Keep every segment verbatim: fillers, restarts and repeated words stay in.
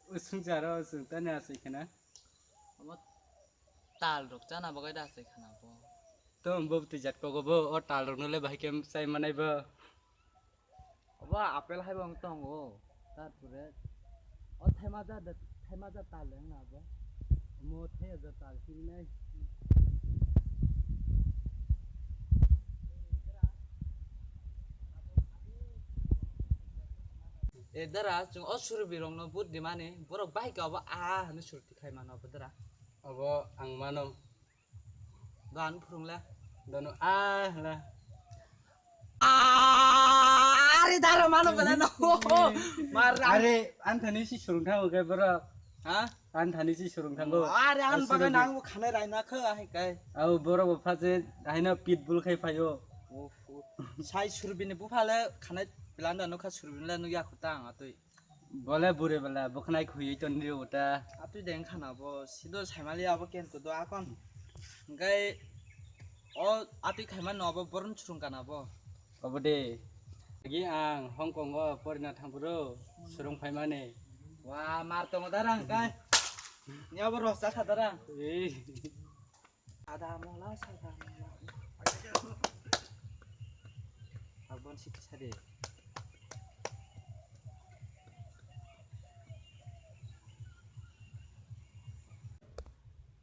Usung jaro usung tani asai khana. Omo tal rok chana bagwi da asai khana bo. Tom bo twi jat kogo bo o tal rok no le bahai khe chai manai bo. Obo apple hai bo wng tongo. Tarpore o thaimaja da, thaimaja tal wng na bo. Omo thaimaja tal sinai. E dara, chwng o surubirokno vote rimani, borok bahai khe obo a hinwi surti khai mano obo dara. Obo ang mano. Doan phwrwng le. Dono a hla. Are dara mano bele no. Mar are anthani si surung thango khe borok. Ha? Anthani si surung thango. Are an bagai nang khanai raina kha hai kai. Au borok bo phaje haino pitbull khai phaio. Sai surbini buphale khanai pilanda nukha surbini la nukya khuta ang atwi. Bole bure bela bwkhnai khuyui ton rio ta. Atwi deng khana bo sido saimali abo kento do akon. Hingkai o atwi khaima no abo boron chwrwng kana bo. Obo de. Agi ang Hong Kong o porina thangphuru surung phaimani. Wa mar tongo darang kai. Ni abo rosa kha darang. Ei. Sada mola, sada mola. Abon sik sade.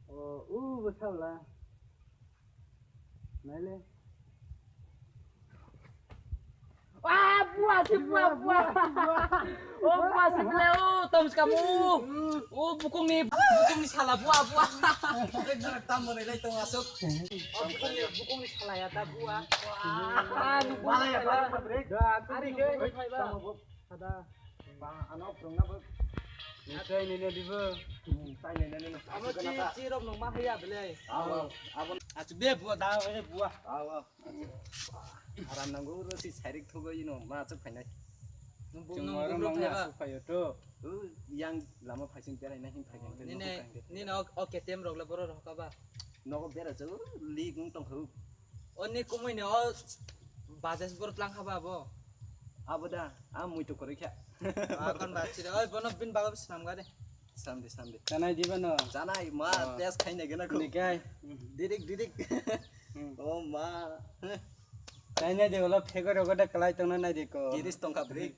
O, u, besar lah. Nai le. Ah, buah, si buah, buah. Oh, buah, si bele, oh, tom sikamu. Oh, bukung ni, bukung ni sala, buah, buah. Tam mo nai tong asuk. Oh, bukung ni, bukung ni sala ya ta buah. Buah. Ah, ni buah. Mala ya, sala. Baru break. Ari ke, ada. Ba, ano, prung na, bu. Ni tai ni ne dibo. Hmm, tai ni ne, ne, ne. Amo chi, chi rok nung ma haya bele. Awo, awo. Achu be buah, da, be buah. Awo. Aram nanggo ro si sairik thogo ino ma chuk phainai. Nung bu-, nung bumrok thaiba. Chuk phaio to. U yang lama phaising berai na hin phaikang. Nini, nini o, o K T M rok le boro rok ka ba. Nogo bera chuk lik wng tong kho. O ni kumui ni o bajes boro tlang kha ba bo. Abo da, a mui to koroi kha. A kon ba chire. Oi bono bin bago snam ga de. Samdi, samdi. Chanai diba no? Chanai, ma, oh. Test khai nai gana ko. Nikai. Dirik, dirik. Hmm. Oh, ma. Chanai de, wala phego rogo da kalai tongna nai de ko. Kiris tongkha brik.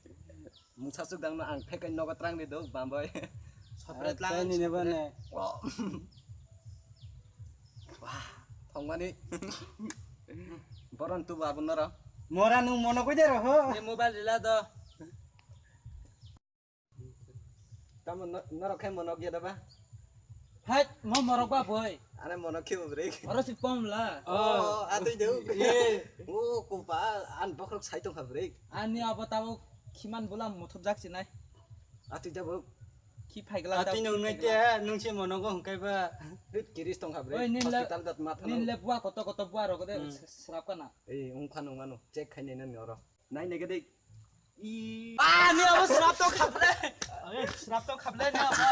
Mungsa suk dang no ang phekai nogo trang de do, bamboi. Sopret lang. Chanai ne ba ne. Oh. Wah, thongmani. Boron tu babu noro. Mora nung mono koi de ro ho. Ni mobile rila do. Tamo no-, norok khe monok ya da ba? Hai, mo morok ba boi. Ane monok khe bo brek. Oro si pom la. Oh, atui de. Ye. O kupa an bokrok sai tong kha brek. Ani abo tabo khiman bula muthub jak sinai. Atui de bo. Khi phai gla. Atui nung nai te nung si monogo hungkai ba. Rit kiris tong kha brek. Oi, nin le, hospital dat ma thano. Nin le bua koto koto bua rok de. Hmm. Srap kana. Ei, ung kha nung mano. Check khai nai nani oro. Nai nai gede. I. Ah, ni abo srap to khaple. Oye, srap to khaple ni abo.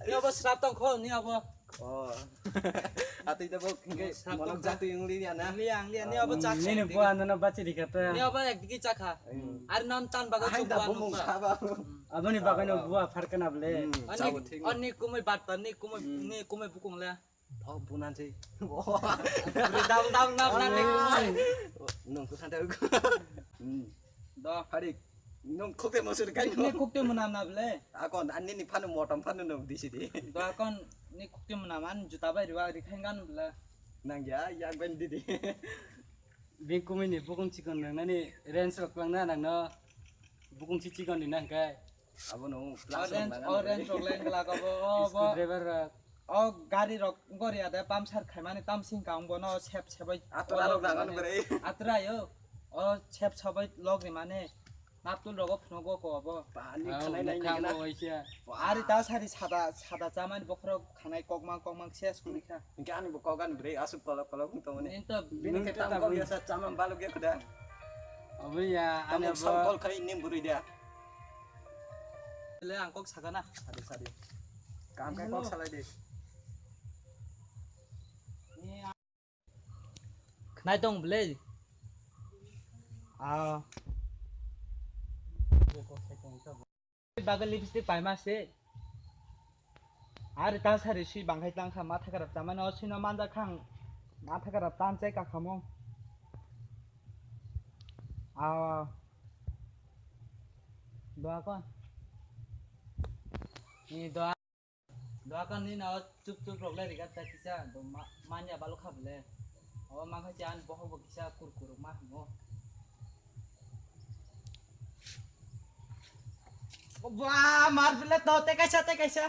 Ni abo srap to kho ni abo. Oh. Atui da bo ke srap to monok kha. Jatui ungli ya na. Ungli ya, ungli ya, ni abo chak. Ni ni bua no no bachi dikata. Ni abo ek digi chakha. Hmm. Ar non tan baga. Hai chuk da bua bumung nukha. Khaba. Hmm. Aboni baga no bua pharkana ble. Hmm. Ani, chabo thik. Ani kumui bat, ani kumui, hmm, ni kumui bukung le. Oh, bunan sih. Dam, dam, dam, dam, dam. Nung ku thantai. Hmm. Do. Harik. Nung khukte mosur kai. Ni khukte munam na ble. Akon, ani ni phanu motom phanu nung disi di. Do akon, ni khukte munam an juta bai riwa ri khain gan ble. Nang ya, yak ben di di. Bing kumui ni bukung chikon nang nani range rok lang na nang no. Bukung si chikon ni nang kai. Abo no plus orange, orange rok leng glak obo, obo. Screwdriver rok. O gari rok gori ade puncture khaimani tam sing kang bono sep sebai. Atra rok dagan bere. Atra yo. O sep sebai log ni mane. Naptul rogo phunuk go ko obo. Pani khanai nai nai na. Ari ta sari sada, sada chamani bokhorok khanai kokma kokma ses kuni kha. Gani bo kogan bere asuk kolok kolok tongmani. Into bini khe tam kok yasa chamam baluk ya khuda. Obo ya, ani abo songkol khai nim buri dia. Le ang kok sagana. Sadi, sadi. Kam kai kok salai di. Khnai tong ble. Ah. Bagwi lipstick paima se. Ari ta sari si bangkhai tang kha, matha karap tamani o sino manja khang, matha karap tan chai ka khamo. A doa kon. Ni doa. Doa kan ni na chup chup rok lai rigat ta kisa do ma-, manya balu kha bole. Abo ma kha chan bohok bo kisa kur kur ma hamo. Ba mar bele to te kaisa te kaisa.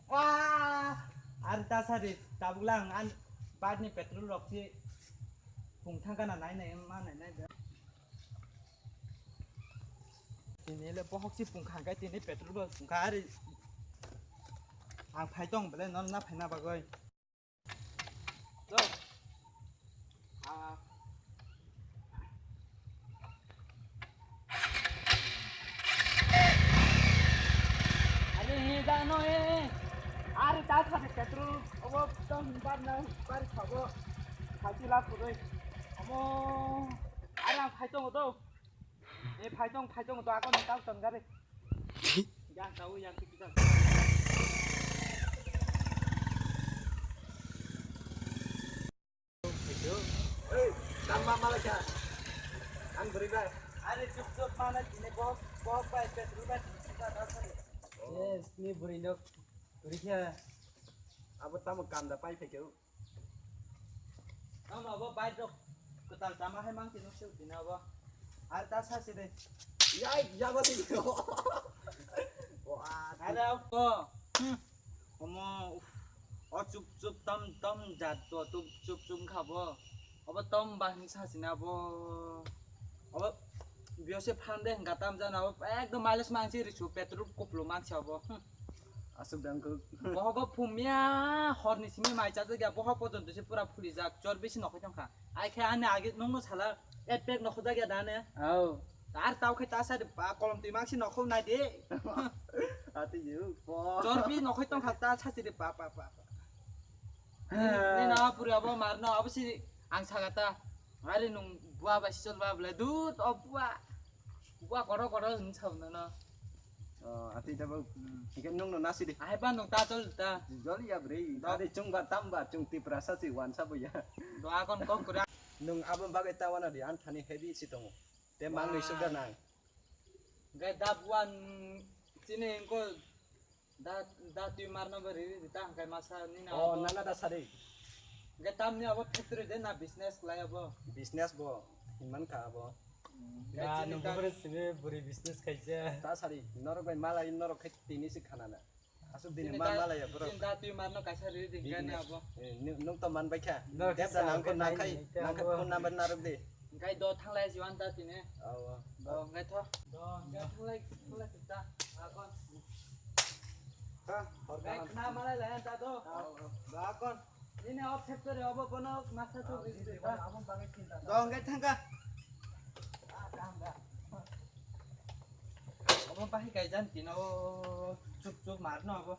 Ba ar ta sari tabuk lang an bad ni petrol rok si pung thang kana nai nai ma nai nai. Tini le bohok si pungkha hwnkhe tini petrol bo pungkha ari. Ang phai tong bele non na phaina bagwi. Lo. Ah. Ari hi da no e. Ari ta sa petrol obo tong bar na bar khabo. Khati la khuroi. Amo. Ari ang phai tong do. E phai tong, phai tong, to ako ni tau tong gari. Yang tau, yang tiki tau. Hey, tama malaka. Ang beriba. Are chup chup mana kine bohok bohok bai petrol bai chup chup bai. Yes, ni buri nok. Buri kya? Abo tamo kanda pai phekeu. Tamo abo bike rok kwtal tama hai mang tino sel tino abo. Ar ta sa se de. Yai, yaba di. Wah, are abo. Hmm. Omo, uf. O chup chup tam tam jat to, chup chup chup khabo. Abo tom ba hin sa sina bo. Abo biyo se phan de gatam jana abo ekdom mileage mangsi risu petrol kuplo mangsi abo. Hmm. Asuk dang ko. Bohogo phumya horni simi mai chajak ya bohok pojonto se pura phuli jak chor bisi nokhoi tongkha. Ai khe ani age nongno sala et pack nokhojak ya dane. Au. Ar tau khe ta sari pa kolom twi mangsi nokhou nai de. Ati yu po. Chor bi nokhoi tongkha ta sasi de pa pa pa. Ni na puri abo mar no abo si ang saga ta. Ari nung bua ba si chol ba bla dut o bua. Bua koro koro hin chau na no. Oh, ati ta bau. Hmm. Ikan nung no nasi de. Ahai ba nung ta chol ta. Jol ya bre. Dok. Ati chung ba tam ba chung Tiprasa si wan sa bo ya. Do akon kok kura. Nung abo bagai ta wana di an thani heavy si tongo. Te mang ni sugar nang. Gai dap wan chini ko da da twi mar no bari ta hangkai masa ni na. Oh, nana da sari. Gai tam ni abo factory de na business lai abo. Business bo himan ka abo. Gai na chini nung ta bari sini buri business kaisa. Ta sari norok bai malai norok khai tini si khana na. Asuk dini ma malaya bro. Chini da twi mar no kaisa ri di gani abo. Eh, nung to man bai kha. Dep da nang ko nang khai nang khai phone number narok di. Gai do thanglai jiwan da tini. Awa. Do gai tho. Do gai thanglai thanglai ta. Akon. Ha, hor gai khna malai lai ta do. Awa. Do akon. Nini o factory obo bono masa chuk ri ta. Do gai thangka. Obo bahai kaijan tino chup chup mar no obo.